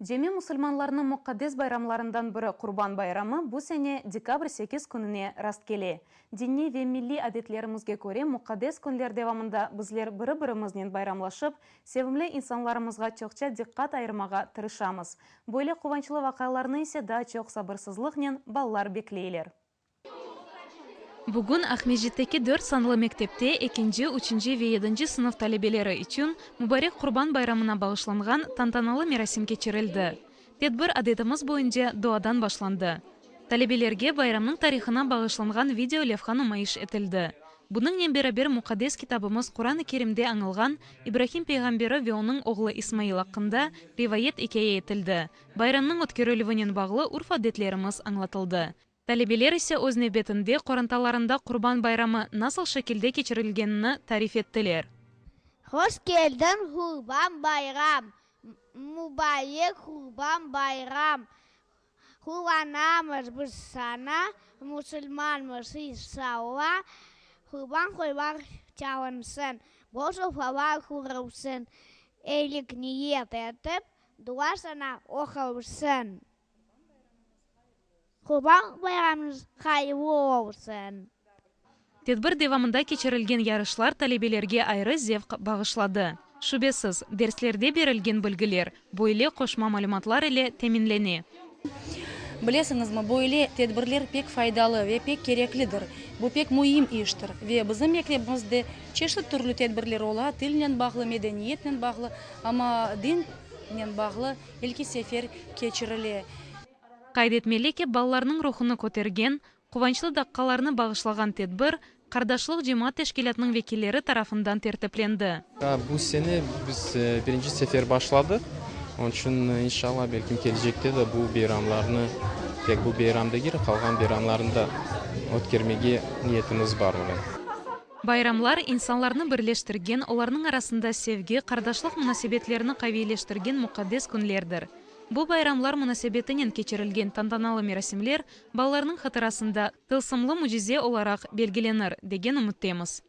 Cemi musulmanlarnıñ muqaddes bayramlarından biri Qurban bayramı bu sene dekabr 8 kününe rastkele. Diniy ve milliy adetlerimizge köre muqaddes künler devamında bizler biri-birimiznen bayramlaşıp, sevimli insanlarımızğa çoqça diqqat ayırmağa tırışamız. Böyle quvançlı vaqialarnı ise daa çoq sabırsızlıqnen balalar bekleyler. Bugün Aqmescitteki dört sanlı mektepte ekinci, üçünci ve yedinci sınıf talebeleri içün mubarek Qurban bayramına bağışlanğan tantanalı merasim keçirildi. Tedbir adetimiz boyunca duadan başlandı. Talebelerge bayramnıñ tarihına bağışlanğan video levha numayış etildi. Bunıñnen beraber muqaddes kitabımız Quran-ı Kerimde añılğan İbrahim peyğamberi ve onıñ oğlu İsmail aqqında rivayet ikâye etildi, bayramnıñ ötkerilüvinen bağlı urf-adetlerimiz añlatıldı. Talebeler ise öz nevbetinde qorantalarında Qurban bayramı nasıl şekilde keçirilgenini tarif ettiler. Hoş keldiñ, Qurban bayram, mubarek Qurban bayram! Quvanamız biz saña, musulmanmız, inşalla, Qurban qoylar çalınsın, bol sofralar qurulsın, Eyilik niyet etip, dua saña oqulsın. Qurban bayramıñız hayırlı olsun! Tedbir devamında keçirilgen yarışlar talebelerge ayrı zevq bağışladı. Şübesiz, derslerde berilgen bilgiler böyle qoşma malümatlar ile teminlene. Bilesiñizmi, böyle tedbirler pek faydalı ve pek kereklidir. Bu pek müim iştir. Ve bizim mektebimizde çeşit türlü tedbirler ola, tilnen bağlı, medeniyetnen bağlı, amma dinnen bağlı ilki sefer keçirile. Qayd etmeli ki, balalarnıñ ruhunı kötergen, quvançlı daqqalarnı bağışlağan tedbir Qardaşlıq cemaat teşkilâtınıñ vekilleri tarafından tertiplendi. Bu sene biz birinci sefer başladıq, onıñ içün, inşallah, belkim kelecekte de bu beyramlarnı, tek bu beyram degil, qalğan beyramlarnı da ötkermege niyetimiz bar. Bayramlar, insanlarnı birleştirgen, olarnıñ arasında sevgi, qardaşlıq munasebetlerini qaviyleştirgen muqaddes künlerdir. Bu bayramlar munasebetinen keçirilgen tantanalı merasimler balalarnıñ hatırasında tılsımlı mücize olaraq belgilenir, degen ümüttemiz.